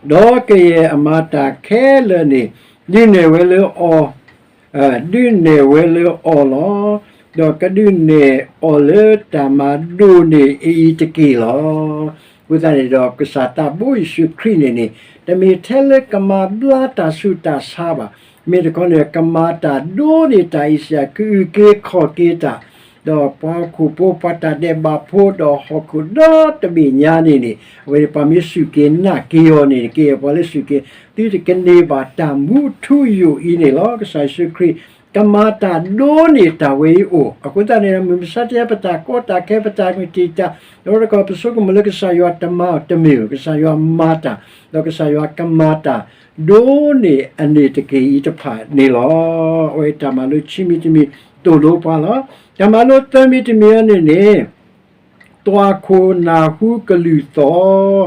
ဒီးကယဲၢ်အမၤတၢ်ခဲလၢာ်န့ၣ် ဒုးနဲၣ်ဝဲလၢအီၤ ဒုးနဲၣ်ဝဲလၢအီၤလီၤ. ဒီးကဒုးနဲၣ်အီၤလၢတၢ်မၤဒိၣ်န့ၢ်အအံၤတက့ၢ်လီၤ. အဃိသတးန့ၣ်ဒီး ကစၢ်သးဘိယ့ၣ်ၡူးခရံာ်န့ၣ်န့ၣ် တမ့ၢ်ထဲလၢကမၤဘျါတၢ်ဆူးတၢ်ဆါဘၣ်. မ့ၢ်တခီန့ၣ် ကမၤတၢ်ဒိၣ်န့ၢ်တၢ်အံၤစ့ၢ် ကအုၣ်က့ၤခီၣ်က့ၤတၢ် ဒီးပှၤဟီၣ်ခိၣ်ဖိ ပှၤတၢ်ဒဲးဘးဖိ ဒီးဟီၣ်ခိၣ်ဒီတဘ့ၣ်ညါန့ၣ်န့ၣ် အဝဲန့ၣ်ပှၤမ့ၢ်စူၢ်က့ၤနာ်က့ၤအီၤန့ၣ် ကယဲၢ်ပှၤလၢစူၢ်က့ၤ သုတကန့ၢ်ဘၣ်တၢ်မူထူယိာ်အံၤန့ၣ်လီၤ. ကစၢ်ယ့ၣ်ၡူးခရံာ် ကမၤတၢ်ဒိၣ်န့ၢ်တၢ်ဝဲအံၤအိၣ်. အဃိသတးန့ၣ် မုၢ်မဆါတနံၤ ပတၢ်ကီတၢ်ခဲ ပတၢ်မုၢ်တံာ်တာ် ဒီးတကီၢ် ပဆိကမိၣ်လၢကစၢ်ယွၤတမၤတမ့ၢ် ကစၢ်ယွၤမၤတၢ် ဒီးကစၢ်ယွၤကမၤတၢ် ဒိၣ်န့ၢ်အန့ၣ်တက့ၢ်အံၤတဖၣ်န့ၣ်လီၤ. အဝဲတၢ်မၤလိခံမံၤတမံၤ သိၣ်လိပှၤလီၤ. တၢ်မၤလိသၢမံၤတမံၤအံၤန့ၣ်န့ၣ် သွၣ်ခိၣ်နၢ်ဟူကလုၢ်သီၣ်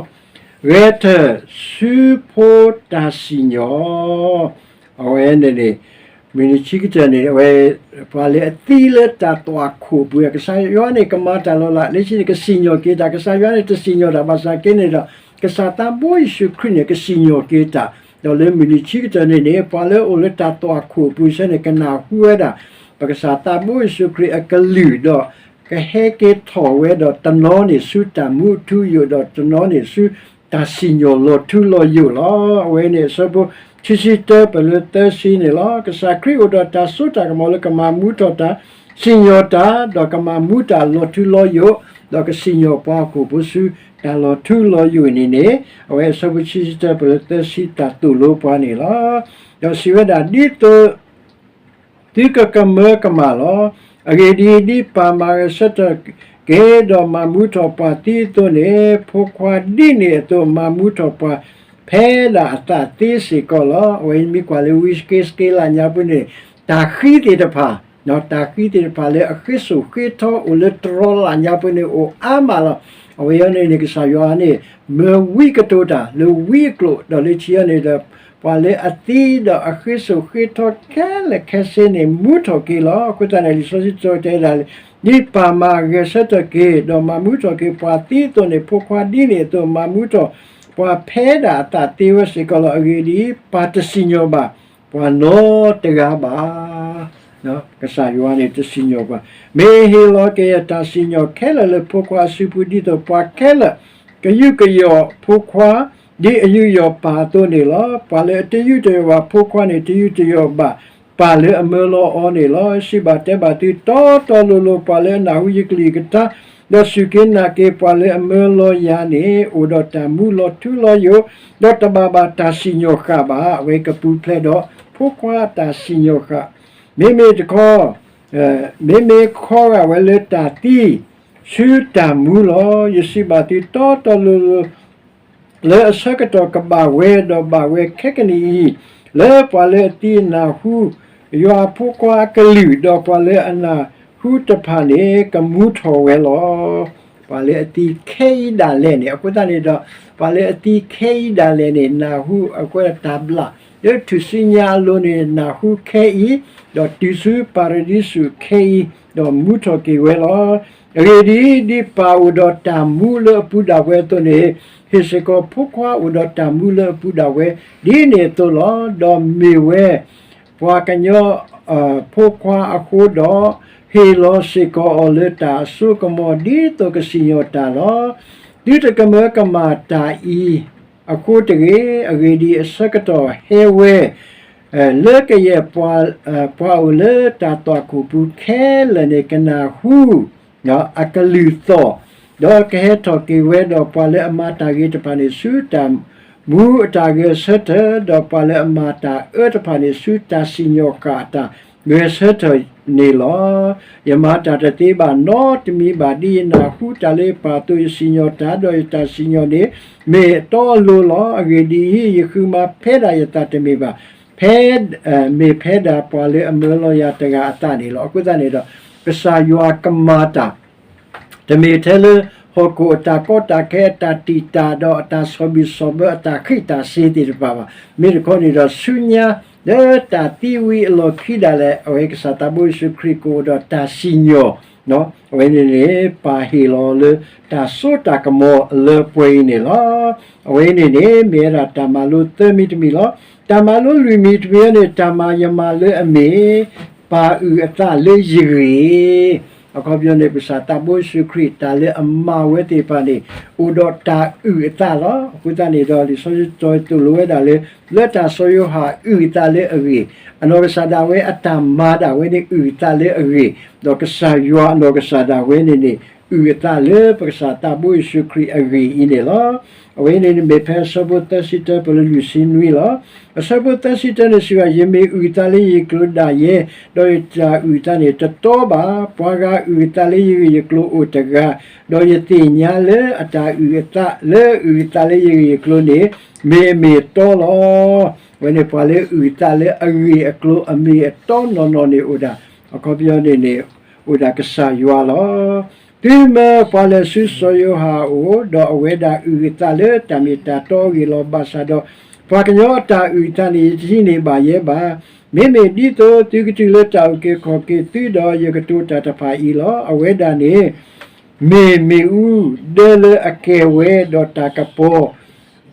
ဂဲၤထၢၣ်ဆူဖိတၢ်စံၣ်ညီၣ် အဝဲန့ၣ်န့ၣ် မုၢ်နံၤခံကတၢၢ်န့ၣ် အဝဲ ပှၤလၢအသံလၢတၢ်သွၣ်ခိၣ်အပူၤ ကစၢ်ယွၤန့ၣ် ကမၤတၢ်လီၤလး လၢခံန့ၣ် ကစံၣ်ညီၣ်က့ၤတၢ် ကစၢ်ယွၤန့ၣ် တစံၣ်ညီၣ်တၢ် ဘၣ်ဆၣ်က့န့ၣ်ဒီး ကစၢ်သးဘိယ့ၣ်ၡူးခရံာ်န့ၣ် ကစံၣ်ညီၣ်က့ၤတၢ် ဒီးလၢမုၢ်နံၤခံကတၢၢ်န့ၣ်န့ၣ် ပှၤလၢအအိၣ်လၢတၢ်သွၣ်ခိၣ်အပူၤစ့ၢ်န့ၣ် ကနၢ်ဟူဝဲဒၣ် ပကစၢ်သးဘိယ့ၣ်ၡူးခရံာ်အကလုၢ်ဒီး ကဟဲက့ၤထီၣ်ဝဲဒီးတနီၤန့ၣ်ဆူတၢ်မူထူယိာ် ဒီးတနီၤန့ၣ်ဆူတၢ်စံၣ်ညီၣ်လီၤထူလီၤယိာ်လီၤ. အဝဲန့ၣ်အဆၢဖိခံဆံတၢပၢၢ်လၢသၢဆံန့ၣ်လီၤ. ကစၢ်ခရံာ်အိၣ်ဒီးတၢ်စိတၢ်ကမီၤလၢကမၤမူထီၣ်တၢ် စံၣ်ညီၣ်တၢ် ဒီးကမၤမူတၢ်လီၤထူလီၤယိာ် ဒီးကစံၣ်ညီၣ်ပှၤဟီၣ်ခိၣ်ဖိဆူတၢ်လီၤထူလီၤယိာ်န့ၣ်န့ၣ် အဝဲအဆၢဖိခံဆံတၢပၢၢ်လၢသၢဆံတၢ်သိၣ်လိပှၤန့ၣ်လီၤ. ဒီးစံးဝဲဒၣ်ဒ်သိး သုကကမၢကမၣ်လီၤ. အဂ့ၢ်ဒ်အံၤ, ဒ်ပၢ်မၤဂဲၤဆၢထၢၣ်က့ၤ ဒီးမၤမူထီၣ်ပှၤသံအသိးန့ၣ်, ဖိခွါဒ်န့ၣ်အသိး မၤမူထီၣ်ပှၤဖဲဒၣ်အသးသ့စ့ၢ်ကီးလီၤ. အဝဲမ့ၢ်ကွၢ်လၢဝံၤစက့စက့လၢညါပူၤန့ၣ် တၢ်ဃံသ့ၣ်တဖၣ်, တၢ်ဃံသ့ၣ်တဖၣ်လၢအဃ့စိာ်ဃ့ထီအိၣ်လၢတြီလၢညါပူၤန့ၣ်အိၣ်အါမးလီၤ. အဝဲအံၤန့ၣ်န့ၣ် ကစၢ်ယွၤန့ၣ် မၢဝံကတိၤတၢ်လၢဝံအကျိာ် ဒီးလၢခံအံၤန့ၣ်ဒီး ပှၤလၢအသံဒီးအဃ့စိာ်ဃ့ထီခဲလၢာ်ခဲဆ့န့ၣ် မူထီၣ်က့ၤလီၤ. အဃိသတးန့ၣ် လံာ်စီဆှံတဲဒၣ် ဒ်ပၢ်မၤဂဲၤဆၢထၢၣ်က့ၤ ဒီးမၤမူထီၣ်က့ၤပှၤသံအသိးန့ၣ်, ဖိခွါဒ်န့ၣ်အသိး မၤမူထီၣ်ပှၤဖဲဒၣ်အသးသ့ဝဲစ့ၢ်ကီးလီၤ. အဂ့ၢ်ဒ်အံၤ, ပၢ်တစံၣ်ညီၣ်ဘၣ်ပှၤနီတဂၤဘၣ်. ကစၢ်ယွၤန့ၣ်တစံၣ်ညီၣ်ပှၤ, မ့ၢ်ဟ့ၣ်လီၤက့ၤတၢ်စံၣ်ညီၣ်ခဲလၢာ်လၢဖိခွါအစုပူၤ ဒ်သိးပှၤခဲလၢာ်ကယူးကယီၣ်ဖိခွါ ဒ်အယူးယီၣ်ပၢ်အသိးန့ၣ်လီၤ. ပှၤလၢအတယူးတယီၣ်ဘၣ်ဖိခွါန့ၣ် တယူးတယီၣ်ဘၣ်ပၢ်လၢအမၢလီၤအီၤန့ၣ်လီၤ. စံးဘၣ်တဲဘၣ်သုတီတီလိၤလိၤ, ပှၤလၢအနၢ်ဟူယကလုၢ်ယကထါ ဒီးစူၢ်က့ၤနာ်က့ၤပှၤလၢအမၢလီၤယၤန့ၣ် အိၣ်ဒီးတၢ်မူလီၤထူလီၤယိာ်, ဒီးတဘၣ်ဘၣ်တၢ်စံၣ်ညီၣ်ဃာ်ဘၣ်. အဝဲကပူၤဖျဲးဒီးဖိခွါအတၢ်စံၣ်ညီၣ်ဃာ် မ့မ့ၢ်တခီ မ့မ့ၢ်ခီဂာ်ဝဲလၢတၢ်သံ ဆူတၢ်မူလီၤ. ယစံးဘၣ်သုတီတီလိၤလိၤ လၢအဆၢကတီၢ်ကဘၣ်ဝဲ ဒီးဘၣ်ဝဲခဲကနံၣ်အံၤ, လၢပှၤလၢအသံအနၢ်ဟူ ယွၤအဖိခွါအကလုၢ်, ဒီးပှၤလၢအနၢ်ဟူတဖၣ်န့ၣ် ကမူထီၣ်ဝဲလီၤ. ပှၤလၢအသံခဲအံၤဒၣ်လဲာ်န့ၣ်, အဃိသတးန့ၣ်ဒီး ပှၤလၢအသံခဲအံၤဒၣ်လဲာ်န့ၣ် နၢ်ဟူအဃိတၢ်ဘျၣ် လၢထူၣ်စုညါအလိၤန့ၣ် နၢ်ဟူခဲအံၤ, ဒီးတုၤဆူပၤရဒံစူးခဲအံၤ, ဒီးမူထီၣ်က့ၤဝဲလီၤ. အဂ့ၢ်ဒ်အံၤ, ဒ်ပၢ်အိၣ်ဒီးတၢ်မူလၢအပူၤဒၣ်ဝဲအသိးန့ၣ်, ဟ့ၣ်စ့ၢ်ကီးဖိခွါအိၣ်ဒီးတၢ်မူလၢအပူၤဒၣ်ဝဲ ဒ်န့ၣ်အသိးလီၤ. ဒီးမ့ၢ်ဝဲ ပှၤကညီ ဖိခွါအဃိဒီး, ဟ့ၣ်လီၤစ့ၢ်ကီးအီၤလၢတၢ်အစိကမီၤ ဒ်သိးကစံၣ်ညီၣ်တၢ်လီၤ. သုတကမၢကမၣ်တၢ်အံၤအဃိတဂ့ၤ. အဂ့ၢ်ဒ်အံၤ, အဆၢကတီၢ်ဟဲဝဲ လၢကယဲၢ် ပှၤအိၣ်လၢတၢ်သွၣ်ခိၣ်ပူၤခဲလၢာ်န့ၣ် ကနၢ်ဟူ အကလုၢ်သီၣ်, ဒီးကဟဲထီၣ်က့ၤဝဲဒီးပှၤလၢအမၤတၢ်ဂ့ၤတဖၣ်န့ၣ် ဆူတၢ် မူအတၢ်ဂဲၤဆၢထၢၣ်, ဒီးပှၤလၢအမၤတၢ်အၢတဖၣ်န့ၣ် ဆူတၢ်စံၣ်ညီၣ်ဃာ်အတၢ်ဂဲၤဆၢထၢၣ်န့ၣ်လီၤ. ယမၤတၢ်တသ့ဘၣ်နီတမံၤဘၣ်. ဒ်ယနၢ်ဟူတၢ်လၢယပၢ်အသိး ယစံၣ်ညီၣ်တၢ်, ဒီးယတၢ်စံၣ်ညီၣ်န့ၣ် မ့ၢ်အတီအလိၤလီၤ. အဂ့ၢ်ဒ်အံၤ, ယဃုမၤဖဲဒၣ်ယသးတမ့ၢ်ဘၣ်, ဖဲ, မ့ၢ်ဖဲဒၣ်ပှၤလၢအမၢလီၤယၤတဂၤအသးန့ၣ်လီၤ. အဃိသတးန့ၣ်ဒီး ကစၢ်ယွၤကမၤတၢ် တမ့ၢ်ထဲလၢဟီၣ်ခိၣ်အတၢ်ကီတၢ်ခဲ အတၢ်တံာ်တာ် ဒီးအတၢ်ဆီၣ်ဘံၣ်ဆီၣ်ဘၢအတၢ်ဃံးတၢ်စ့ၤသ့ၣ်တဖၣ်ဘၣ်. မ့ၢ်တခီန့ၣ်ဒီးဆူညါ လၢတၢ်သံဝံၤအလီၢ်ခံဒၣ်လဲာ် အဝဲကစၢ်သးဘိယ့ၣ်ၡူးခရံာ်ကအိၣ်ဒီးတၢ်စံၣ်ညီၣ်, အဝဲန့ၣ်န့ၣ် ပၢ်ဟ့ၣ်လီၤလၢတၢ်စိတၢ်ကမီၤအလၢပှဲၤအံၤန့ၣ်လီၤ. အဝဲန့ၣ်န့ၣ် မ့ၢ်ဝဲဒၣ်တၢ်မၤလိသၢမံၤတမံၤလီၤ. တၢ်မၤလိလွံၢ်မံၤတမံၤန့ၣ် တၢ်မၤယမၤလၢအမ့ၢ် ပၢ်အုၣ်အသးလၢယဂ့ၢ် အခီပညီန့ၣ် ကစၢ်သးဘိယ့ၣ်ၡူးခရံာ် တၢ်လၢအမၤဝဲသ့ၣ်တဖၣ်န့ၣ် အိၣ်ဒီးတၢ်အုၣ်အသးလီၤ. အဃိသတးန့ၣ်ဒီး လံာ်စီဆှံတီၤသိၣ်လိဝဲဒၣ်လၢ လၢတၢ်စီၤယိၤဟၣ်အုၣ်အသးလၢအဂ့ၢ်, အနီၢ်ကစၢ်ဒၣ်ဝဲအတၢ်မၤဒၣ်ဝဲန့ၣ် အုၣ်အသးလၢအဂ့ၢ်, ဒီးကစၢ်ယွၤအနီၢ်ကစၢ်ဒၣ်ဝဲန့ၣ်န့ၣ် အုၣ်အသးလၢပကစၢ်သးဘိယ့ၣ်ၡူးခရံာ်အဂ့ၢ်အံၤန့ၣ်လီၤ. အဝဲန့ၣ်မ့ၢ်ဖဲအဆၢဖိသၢဆံတၢ ပလၢလွံၢ်ဆံနွံလီၤ. အဆၢဖိသၢဆံတၢန့ၣ်စံးဝဲ, ယမ့ၢ်အုၣ်အသးလၢယဂ့ၢ်ယကျိၤဒၣ်ယဲ, ဒီးယတၢ်အုၣ်အသးန့ၣ်တတီဘၣ်. ပှၤဂၤအုၣ်အသးလၢယဂ့ၢ်ယကျိၤအိၣ်တဂၤ, ဒီးယသ့ၣ်ညါလၢအတၢ်အုၣ်အသးလၢအုၣ်အသးလၢယဂ့ၢ်ယကျိၤန့ၣ် မ့ၢ်အမ့ၢ်အတီလီၤ. အဝဲန့ၣ်ပှၤလၢအုၣ်အသးလၢအဂ့ၢ်အကျိၤအမ့ၢ်အတီနီၢ်နီၢ်န့ၣ်အိၣ်ဒၣ်, အခီပညီန့ၣ်န့ၣ် အိၣ်ဒၣ်ကစၢ်ယွၤလီၤ. တုၤမၢပှၤလဲၤဆူစီၤယိၤဟၣ်အအိၣ်, ဒီးအဝဲဒၣ်အုၣ်အသးလၢတၢ်မ့ၢ်တၢ်တီအဂ့ၢ်လီၤ. ဘၣ်ဆၣ်ဒီး ပှၤကညီအတၢ်အုၣ်အသးန့ၣ် ယတဟံးန့ၢ်ဘၣ်ယဲဘၣ်. မ့မ့ၢ်ဒ်သိးသုကတုၤလၢတၢ်အုၣ်က့ၤခီၣ်က့ၤသုဒီး ယကတိၤတၢ်တဖၣ်အံၤလီၤ. အဝဲဒၣ်န့ၣ် မ့ၢ်မ့ၣ်အူဒၢလၢအကဲၤဝဲဒီးတၢ်ကပီ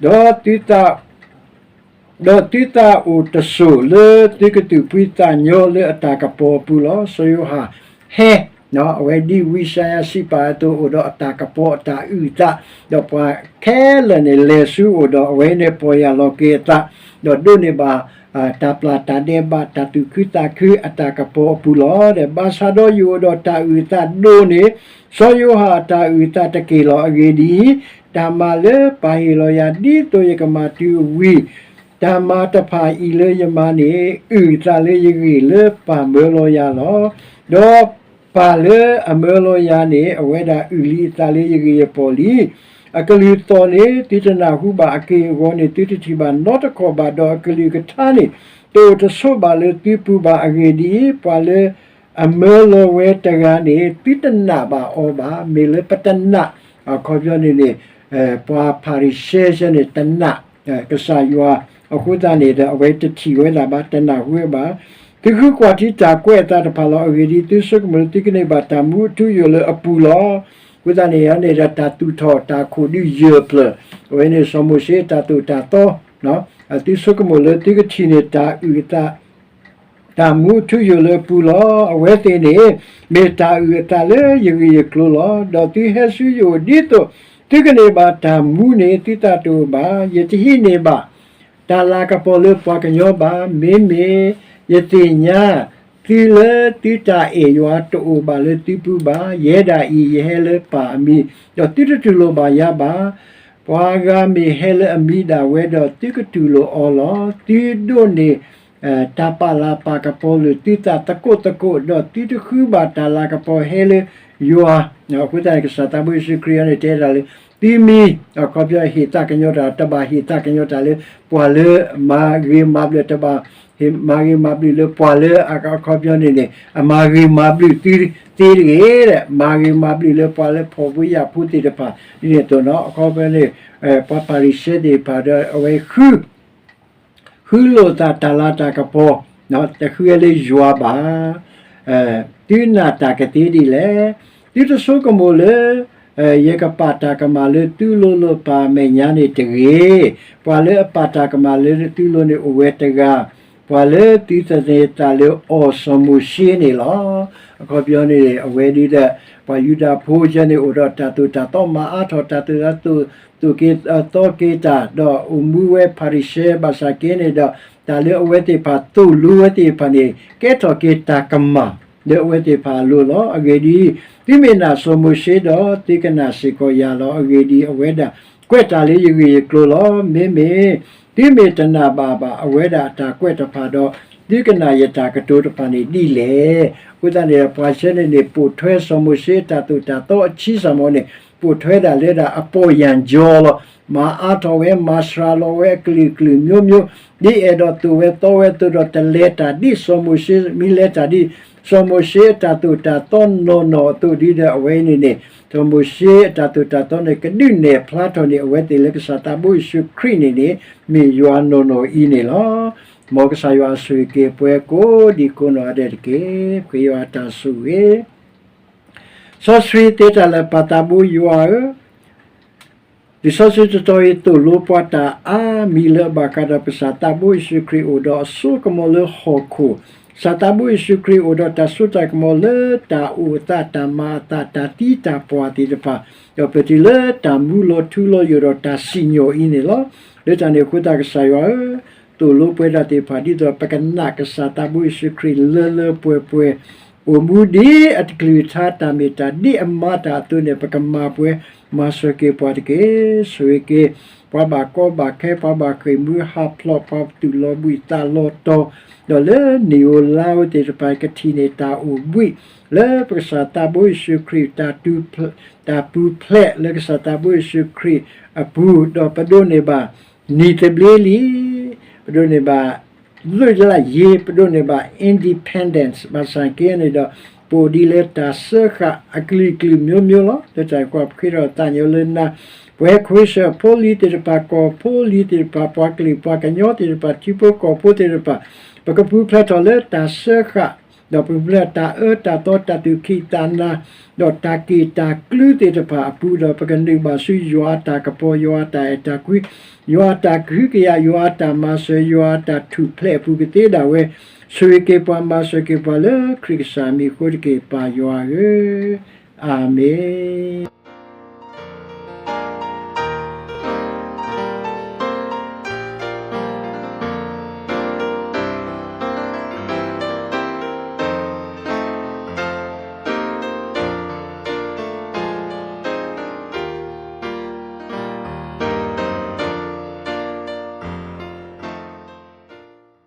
ၤ, ဒီးသုသး ဒီးသုသးအိၣ်တစိၢ်လၢသုကသူၣ်ဖှံသးညီလၢအတၢ်ကပီၤအပူၤလီၤ. စီၤယိၤဟၣ်ဟဲ, အဝဲဒ်ဝံယၡါယၤစံးပာ်အသိးအိၣ်ဒီးအတၢ်ကပီၤအတၢ်အုၣ်အသး, ဒီးပှၤခဲလၢာ်န့ၣ်လဲၤဆူအအိၣ်ဒီးအဝဲန့ၣ်ပီၢ်ယၢ်လီၤက့ၤအသး, ဒီးဒိးန့ၢ်ဘၣ် တၢ်ပျၢ်တၢ်ဒဲးဘး တၢ်သူၣ်ခုသးခုအတၢ်ကပီၤအပူၤလီၤ. ဒီးဘၣ်ဆၣ်ဒီးယအိၣ်ဒီးတၢ်အုၣ်အသးဒိၣ်န့ၢ် စီၤယိၤဟၣ်အတၢ်အုၣ်အသးတက့ၢ်လီၤ. အဂ့ၢ်ဒ်အံၤ, တၢ်မၤလၢပၢ်ဟ့ၣ်လီၤယၤ ဒ်သိးယကမၤတုၤအဝံၤ, တၢ်မၤတဖၣ်အံၤလၢယမၤန့ၣ် အုၣ်အသးလၢယဂ့ၢ်လၢပၢ်မၢလီၤယၤလီၤ. ဒီးပၢ်လၢအမၢလီၤယၤန့ၣ် အဝဲဒၣ်အုၣ်လံအသးလၢယဂ့ၢ်ယပီၢ်လံ. အကလုၢ်သီၣ်န့ၣ် သုတနၢ်ဟူဘၣ်, အက့ၢ်အဂီၤန့ၣ် သုတထံၣ်ဘၣ်နီတခီၣ်ဘၣ်, ဒီးအကလုၢ်ကထါန့ၣ် တအိၣ်တဆိးဘၣ်လၢသုပူၤဘၣ်. အဂ့ၢ်ဒ်အံၤ, ပှၤလၢအမၢလီၤဝဲတဂၤန့ၣ် သုတနာ်ဘၣ်အီၤဘၣ်. မ့ၢ်လၢပတနာ်, အခီပညီန့ၣ်န့ၣ် ပှၤဖၤရံၤၡဲန့ၣ် တနာ် ကစၢ်ယွၤ, အဃိသတးန့ၣ်ဒီး အဝဲတထံၣ်ဝဲဒၣ်ဘၣ်, တနၢ်ဟူဝဲဘၣ်. သုဃုကွၢ်ထံတၢ်ကွဲးအသးတဖၣ်လီၤ. အဂ့ၢ်ဒ်အံၤ, သုဆိကမိၣ်လၢသုကန့ၢ်ဘၣ်တၢ်မူအထူအယိာ်လၢအပူၤလီၤ. အဃိသတးန့ၣ်န့ၣ်ဒီး တၢ်သူၣ်ထီၣ်တၢ်ခိၣ်ဒုးယၢၢ်ဖျၢၣ်, အဝဲန့ၣ်စီၤမိၤၡ့အတၢ်သိၣ်တၢ်သီ, သုဆိကမိၣ်လၢသုကထံၣ်န့ၢ်တၢ်အုၣ်အသး တၢ်မူအထူအယိာ်လၢအပူၤလီၤ. အဝဲသ့ၣ်န့ၣ် မ့ၢ်တၢ်အုၣ်အသးလၢယဂ့ၢ်ယကျိၤလီၤ. ဒီးသုဟဲဆူယအိၣ်ဒ်သိးသုကန့ၢ်ဘၣ်တၢ်မူန့ၣ် သုသးတအိၣ်ဘၣ်. ယတဟံးန့ၢ်ဘၣ်တၢ်လၤကပီၤလၢပှၤကညီဘၣ်. မ့မ့ၢ်ယသ့ၣ်ညါသုလၢသုတၢ်အဲၣ်ယွၤတအိၣ်ဘၣ်လၢသုပူၤဘၣ်. ယဲဒၣ်အံၤ ယဟဲလၢပၢ်အမံၤ, ဒီးသုတတူၢ်လိာ်ဘၣ်ယၤဘၣ်. ပှၤဂၤမ့ၢ်ဟဲလၢအမံၤဒၣ်ဝဲဒီး သုကတူၢ်လိာ်အီၤလီၤ. သုဒိးန့ၢ် တၢ်ပာ်လၤပာ်ကပီၤလိာ်သုသးသကိးသကိး, ဒီးသုတဃုဘၣ်တၢ်လၤကပီၤဟဲလၢယွၤ. အဃိသတးန့ၣ် ကစၢ်သးဘိယ့ၣ်ၡူးခရံာ်အံၤန့ၣ် တဲဒၣ်လၢ သုမံၤ အခီပညီဟ့ၣ်သးကညီၤတၢ် တဘၣ်ဟ့ၣ်သးကညီၤတၢ်လၢပှၤလၢမၤဂ့ၤမၤဘျုး, တဘၣ်မၤဂ့ၤမၤဘျုးလၢပှၤလၢအခီပညီန့ၣ်န့ၣ် အမၤဂ့ၤမၤဘျုးသုသ့တဂ့ၤ, မၤဂ့ၤမၤဘျုးလၢပှၤလၢဖှီၣ်ဖိယာ်ဖိသ့ၣ်တဖၣ် ဒ်န့ၣ်အသိးနီၤ. အခီပညီန့ၣ် ပှၤဖၤရံၤၡဲသ့ၣ်တဖၣ်ဒီး အဝဲဃု ဃုလိာ်သးတၢ်လၤတၢ်ကပီၤ, တဃုဝဲလၢယွၤဘၣ်. သုနာ်တၢ်ကသ့ဒ်လဲၣ်. သုတဆိကမိၣ်လၢ ယကပာ်တၢ်ကမၣ်လၢသုလိၤလၢပၢ်အမဲာ်ညါန့ၣ်တဂ့ၤ. ပှၤလၢအပာ်တၢ်ကမၣ်လၢသုလိၤန့ၣ်အိၣ်ဝဲတဂၤ, ပှၤလၢသုသန့ၤသးလၢအီၤစီၤမိၤၡ့န့ၣ်လီၤ. အခီပညီန့ၣ် အဝဲဒ်ဒီး ပှၤယူဒၤဖိယဲန့ၣ် အိၣ်ဒီးတၢ်သိၣ်တၢ်သီမၤအါထီၣ်တၢ်သိၣ်တၢ်သီ သိၣ်က့ၤသီက့ၤတၢ် ဒီးအိၣ်မူဝဲဖၤရံၤၡဲ ဘၣ်ဆၣ်က့န့ၣ်ဒီး တၢ်လၢအဝဲသ့ၣ်တဖၣ်သိၣ်လိဝဲသ့ၣ်တဖၣ်န့ၣ် ကဲထီၣ်က့ၤတၢ်ကမၣ်လၢအဝဲသ့ၣ်တဖၣ်အလိၤလီၤ. အဂ့ၢ်ဒ်အံၤ, သုမ့ၢ်နာ်စီၤမိၤၡ့ဒီး သုကနာ်စ့ၢ်ကီးယၤလီၤ. အဂ့ၢ်ဒ်အံၤ, အဝဲဒၣ် ကွဲးတၢ်လၢယဂ့ၢ်ယကျိၤလီၤ. မ့မ့ၢ်သုမ့ၢ်တနာ်ဘၣ်ဘၣ်အဝဲဒၣ်အတၢ်ကွဲးတဖၣ်ဒီး, သုကနာ်ယတၢ်ကတိၤတဖၣ်န့ၣ်ဒ်လဲၣ်. အဃိသတးန့ၣ်ဒီး ပှၤဆၢန့ၣ်န့ၣ် ပိာ်ထွဲစီၤမိၤၡ့အတၢ်သိၣ်တၢ်သီအဆံးစၢ်မီၤန့ၣ် ပိာ်ထွဲဒၣ်လၢဒၣ်အပီၢ်ယၢ်ကၠီလီၤ. မၤအါထီၣ်ဝဲ မၤစှၤလီၤဝဲအကလုာ်ကလုာ်မျိုးမျိုး, ဒ်အဲၣ်ဒိးသိၣ်ဝဲသီဝဲအသိးဒီး တလဲၤတၢ်ဒ်စီၤမိၤၡ့, မ့ၢ်လဲၤတၢ်ဒ်စီၤမိၤၡ့အတၢ်သိၣ်တၢ်သီနီၢ်နီၢ်အသိးဒ်ဒီး အဝဲအံၤန့ၣ်န့ၣ် စီၤမိၤၡ့အတၢ်သိၣ်တၢ်သီန့ၣ် ကဒုးနဲၣ်ဖျါထီၣ်န့ၢ်အဝဲသ့ၣ်လၢကစၢ်သးဘိယ့ၣ်ၡူးခရံာ်န့ၣ်န့ၣ် မ့ၢ်ယွၤနီၢ်နီၢ်အံၤန့ၣ်လီၤ. မ်ကစၢ်ယွၤဆိၣ်ဂ့ၤက့ၤပှၤကိးဒံကိးနီၢ်ဂၤဒဲးတက့ၢ်. ပဃ့ယွၤအတၢ်ဆိၣ်ဂ့ၤ စီဆှံသ့တၢ်လၢာ်ပၢ်သးဘိယွၤဧၢ, လံာ်စီဆှံတတီၤအံၤ သိၣ်လိပှၤတၢ်အါမံၤလၢအဘၣ်ဃးဒီးပကစၢ်သးဘိယ့ၣ်ၡူးခရံာ်အိၣ်ဒီးအစိကမီၤလၢဟီၣ်ခိၣ်, ကစၢ်သးဘိယ့ၣ်ၡူးခရံာ်အိၣ်ဒီးတၢ်စိတၢ်ကမီၤလၢတၢ်အိၣ်အသးတၢ်မၤအသးတၢ်သံတၢ်ပှၢ်သ့ၣ်တဖၣ်, ဒီးပတုၤလၢတၢ်မူလီၤထူလီၤယိာ်ဒီးတၢ်စံၣ်ညီၣ်အံၤန့ၣ်လီၤ. လၢတၢ်န့ၣ်အဃိသတးကစၢ်ယွၤဧၢ, သိၣ်လိပှၤဒၣ်သ့ၣ်တဖၣ်ဒ်သိးပကနာ်ကစၢ်သးဘိယ့ၣ်ၡူးခရံာ်လၢလၢပှဲၤပှဲၤ, အိၣ်မူဒ်အတကလုာ်ကထါတၢ်မ့ၢ်တၢ်ဒ်အမၤတၢ်အသိးန့ၣ် ပကမၤပှဲၤ, မၤစၢၤက့ၤပှၤတက့ၢ်. ဆိၣ်ဂ့ၤက့ၤ ပှၤဘၣ်ကီဘၣ်ခဲ ပှၤဘၣ်ဃ့ၢ်မှံဟးဖျိး ပှၤသူၣ်လီၤဘှံးသးလီၤတီၤ, ဒီးလၢနံၣ်ဧိၤလါဧိၤသ့ၣ်တဖၣ် ကထံၣ်န့ၢ်တၢ်အိၣ်ဘှံး လၢပကစၢ်သးဘိယ့ၣ်ၡူးခရံာ် တၢ်ပူၤဖျဲးလၢကစၢ်သးဘိယ့ၣ်ၡူးခရံာ်အပူၤ, ဒီးပဒိးန့ၢ်ဘၣ် နံၣ်သဘျ့လံ, ပဒိးန့ၢ်ဘၣ် လွတ်လပ်ရေး, ပဒိးန့ၢ်ဘၣ် independence, ဘၣ်ဆၣ်က့န့ၣ်ဒီး ပအိၣ်ဒ်လၢတၢ်စၢဃာ်အကလုာ်ကလုာ်မျိုးမျိုးလီၤ. လၢတၢ်ကွၢ်ဖှံထီၣ်သးညီလၢနၤ, ပှၤခရံာ်ဖိလံၤသ့ၣ်တဖၣ် ကီၢ်ဖိလံၤသ့ၣ်တဖၣ် ပှၤကလုာ်ပှၤကညီသ့ၣ်တဖၣ် ထံဖိကီၢ်ဖိသ့ၣ်တဖၣ်, ပကပူၤဖျဲးထီၣ်လၢတၢ်စၢဃာ်, ဒီးပကပူၤဖျဲးတၢ်အၢတၢ်သီ တၢ်သူၣ်ခံးသးနၤ, ဒီးတၢ်က့ၢ်တၢ်ကျူသ့ၣ်တဖၣ်အပူၤ, ဒီးပကနုာ်ဘၣ်ဆူယွၤအတၢ်ကပီၤ ယွၤအတၢ်အဲၣ်တၢ်ကွံ, ယွၤအတၢ်ကဟုကယာ် ယွၤအတၢ်မၤစၢၤ ယွၤအတၢ်ထူၣ်ဖျဲးအပူၤကသ့ဒၣ်ဝဲ, ဆိၣ်ဂ့ၤက့ၤပှၤ မၤစၢၤက့ၤပှၤလၢခရံာ်ကစၢ်အမံၤအဃိတက့ၢ် ပၢ်ယွၤဧၢ, အၤမ့ၣ်.